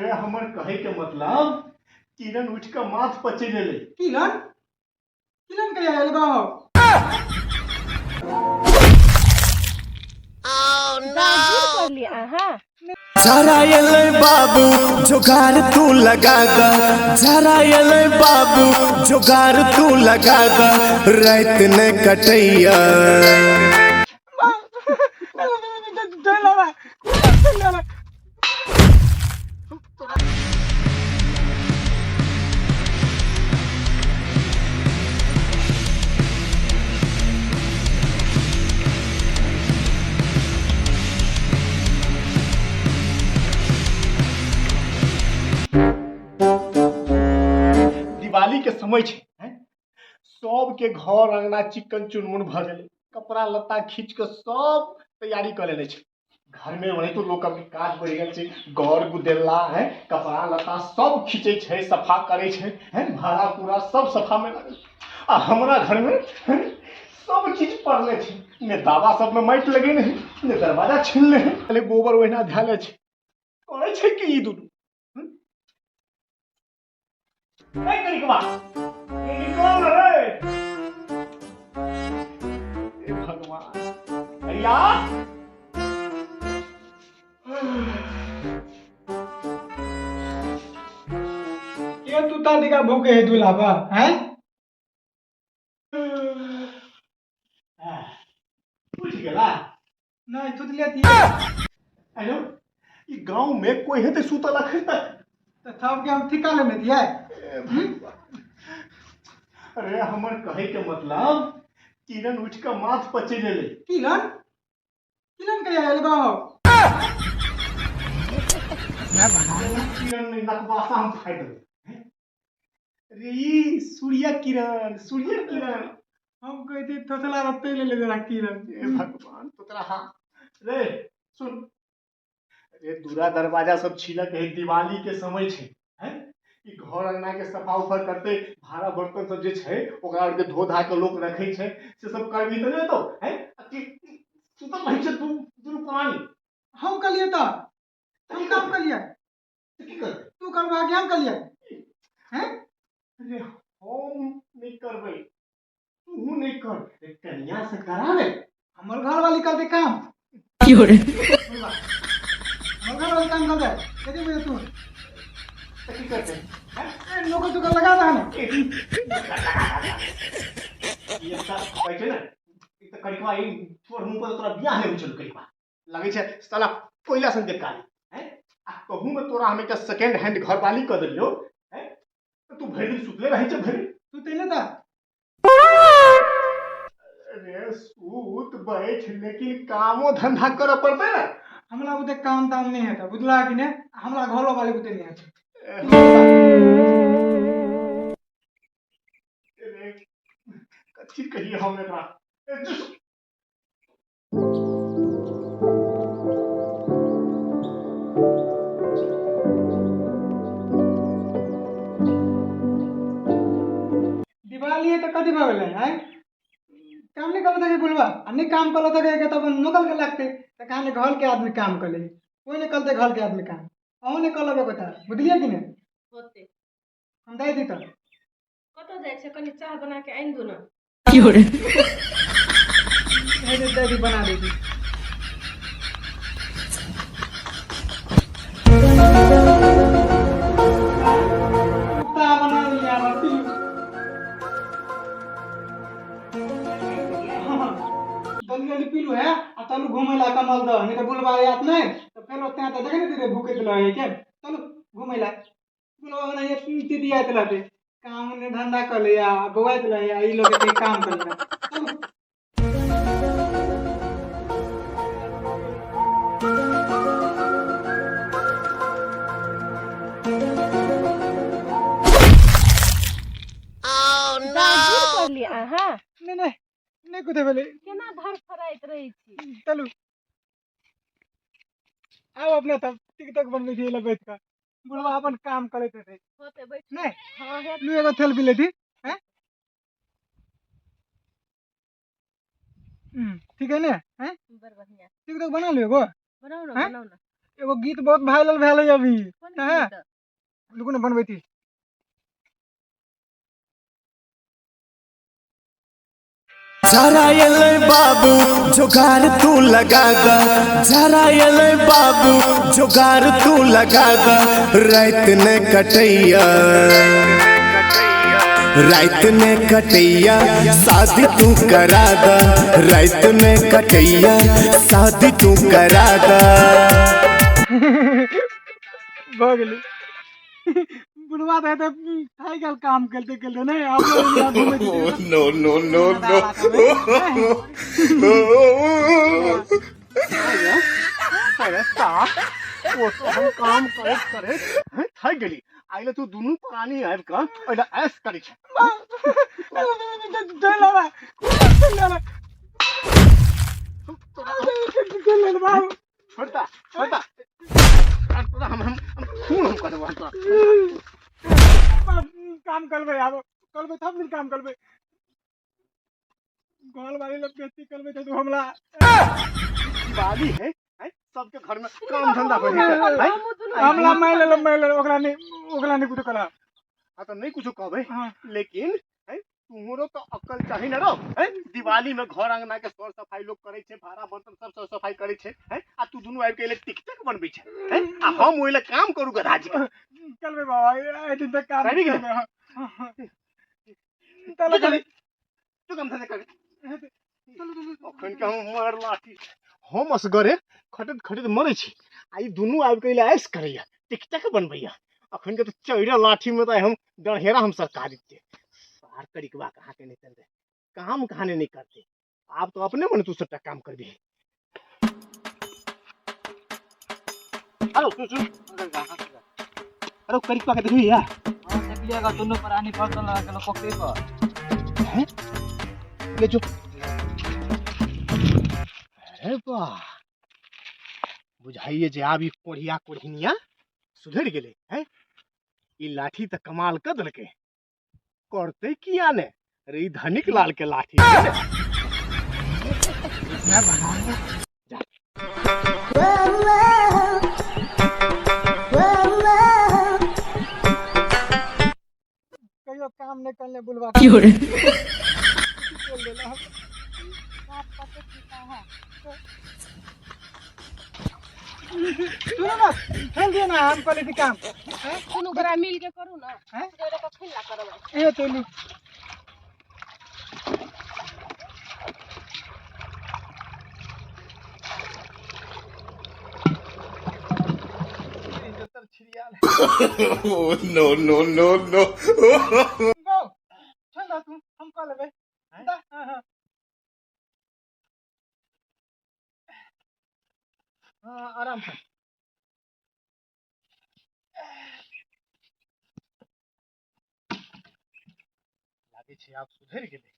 अरे हमर कहे के मतलब किरण उठ के माथ पर चलि एलै। किरण? किरण कहिया एलै बाबा? राजगीर पढ़ली अहाँ? जरा एलै बाबू जोगार तू लगा द, जरा एलै बाबू जोगार तू लगा द, रात ने कटैया। दिवाली के समय छै, हैं? सबके घर अंगना चिकन चुनमुन भऽ गेलै, कपड़ा लत्ता खींच के सब तैयारी कऽ लेने छै। घर में ओनाहितो लोक के काज बढ़ि गेल छै, गौर गुदेला है, कपड़ा लत्ता सब खींचै छै, सफा करै छै, है, भाड़ा पूरा सब सफा में लागल। आ हमरा घर में, है, सब चीज पड़ले छै, ने दावा सब में माटि लगेने है, ने दरवाजा छिलने है, खाली गोबर ओहिना धैले छै। करै छै कि ई दुनू? ए कनिकवा, ए निकल रे। ए भगवान, अरिया के तू ता दिका भूखे है दुलाबा हैं? उठ गेला? नहीं, सुतले थी। हेलो, ई गांव में कोई हेतै सुतल अखन तक? तो सब के हम ठिका लेने थिए। अरे हमर कहे के मतलब किरण उठ के माथ पर चलि एलै। किरण? किरण कहिया एलै बाबा? किरण नहि, नकबासा हम फाड़ि देबै। रे ई सूर्य किरण, सूर्य किरण। हम कहै छी थोथला रत्ते ले ले जरा किरण। हे भगवान, तोरा हाँ रे सुन रे, दूरा दरवाजा सब छिलक है, दिवाली के समय छै, हैं? ई घर अंगना के सफा उफा करते, भाड़ा बर्तन सब जे छै ओकरा आर के धो धा के लोक रखै छै, से सब करबी तऽ नहि हेतौ, हैं? आ की सुतल रहै छै तू दुनू प्राणी? हम कहलियै तऽ हम काम कहलियै। तऽ की करबै? तू करबा कि हम कहलियै? हैं? अरे हम नहि करबै, तू नहि कर, कनिया से करा ले। हमर घरवाली करतै काम। हमर घरवाली काम करतै, कथी बुझै तू? तऽ की करतै? ए, नौकर चोकर लगा दे ने। ई एकटा कहै छै ने, ई तऽ करिकवा ई तोर मुँह पर तोरा बियाह नहि होइ छौ करिकवा, लगै छै साला कोयला सन के काली, हैं? आ कहूँ में तोरा हम एकटा सेकेंड हैंड घरवाली कऽ देलियौ, हैं? तऽ तू भरि दिन सुतले रहै छै भरि। सुतै ने तऽ। अरे सूत बैठ, लेकिन कामो धंधा करऽ पड़तै ने। हमरा बुते काम ताम नहि हेतै, बुझला कि नहि? हमरा घरो वाली बुते नहि हेतै। अरे कथी कहिए हम एकरा? दिवाली है तऽ कथी भऽ गेलै? आँय, काम नहि करऽ तऽ बुलबा, आ नहि काम करऽ तऽ तब नौकर के लगतै तऽ कहाँ नहि घर के आदमी काम कऽ ले, कोइ नहि करतै घर के आदमी काम, अहूँ नहि कऽ लेबै गोटा, बुझलियै कि नहि? होतै। हम दै दी तऽ। कतऽ जाइ छै? कनि चाह बना के आनि दू ने। दै दी, बना दै दी। चाह बना लिया, पी। जल्दी जल्दी पीलू है आ चलू घूमे ला कमल दह, नहीं तऽ बुलबा आयत नहि तऽ फेर ओते तऽ देखे नहि भूकैत रहै के। चलू घूमे ला, बुलबा ओनाहिये तितियाइत रहतै, काम ने धंधा कऽ ले आ बौआइत रहै आ ई लोग के काम कर ले। चलू। राजगीर पढ़ली अहाँ? नहि नहि नहि, कुछ भेलै। केना धड़फड़ाइत रहै छी? चलू आउ, अपने तब टिकटॉक बनबै छी बैठ कऽ, बुढ़वा अपन काम करैत हेतै। होतै, बैठ। नहि। हँ, हेतै। लू एगो सेल्फी लेती हैं। ठीक है ने? हैं? बड़ बढ़िया। टिकटॉक बना लू एगो। बनाउ ने। हैं? बनाउ ने। एगो गीत बहुत वायरल भेल है अभी। कोन हैं? गीत? रुकू ने बनबै छी। जरा एलै बाबू जोगार तू लगा द, जरा एलै बाबू जोगार तू लगा द, रात ने कटैया, रात ने कटैया शादी तू करा द, रात ने कटैया शादी तू करा द। भऽ गेलै। बुढ़वा तऽ हेतै थाकि गेल काम करिते करिते, नहि आब घुमै छी। No no no no. अरे साहब, ओ तो हम काम करैत करैत हैं, थाकि गेली। आइले तू दुनू प्राणी आबि कऽ ओहिला ऐश करै छै। छोड़ता छोड़ता तोरा, हम हम हम खून हम कर देबो तोरा। काम करबै, आब करबै, सब दिन काम करबै। घर वाली लोग बेइज्जती करबै तऽ तू हमला। दिवाली है, हैं, सबके घर में काम धंधा होइ है, हैं? हमहूँ दुनू हमला मारि लेलक, मारि लेलक, ओकरा नहि, ओकरा नहि कुछो कहलक। हाँ तो नहीं कुछो कहबै। हाँ। लेकिन हैं, तुम्हारो तो अक्ल चाही ने रौ, हैं? दिवाली में घर अंगना के सर सफाई लोग करै छै, भाड़ा बर्तन सब सर सफाई करै छै, हैं? आ तू दुनू आबि के एले टिक टक बनबै छै, हैं? आ हम ओहि लए काम करू गधा जी। करबै बाबा, एहि दिन तक काम करबी कि नहि? करबै, हाँ, हाँ। चलो तू चलो। तू काम धंधा कर। अखन के हम मार लाठी, हम असगरे खटैत खटैत मरै छी आ ई दुनू आबि के एले ऐश करैया, टिक टक बनबैया। अखन के तऽ चौरा लाठी में तऽ हम डरहेरा हम सरकारी छियै। सार करिकबा कहाँ के नहीं चलते, काम कहाँ ने नहीं करते। आब तो अपने मने तू सबटा काम करबी। अरे सुन सुन, अरे करिकबा के देखबी यार? देखलिएगा, दुनू प्राणी बर्तन लगा के पोखरि पर। ले जो। अरे वाह, बुझाइए जे आब ई कोढ़िया कोढ़िनिया सुधरि गेलै। हैं, ई लाठी तऽ कमाल कऽ देलकै। करतै किया ने अरे, ई धनिक लाल के लाठी छै ने। जा। कहियो काम नहि करले बुढ़वा। चल देला। बाप कते पीता है। सुनो ना, खेल दियो ना, हम कऽ लै काम। दुनू गोरा मिल के करू ने। हैं? असगरे कखन ला करबै? ए चलू। No no no no. गो चल दा तू, हम कऽ लेबै। दा, हाँ हाँ हाँ, आराम से। लागै छै आब सुधरि गेलै।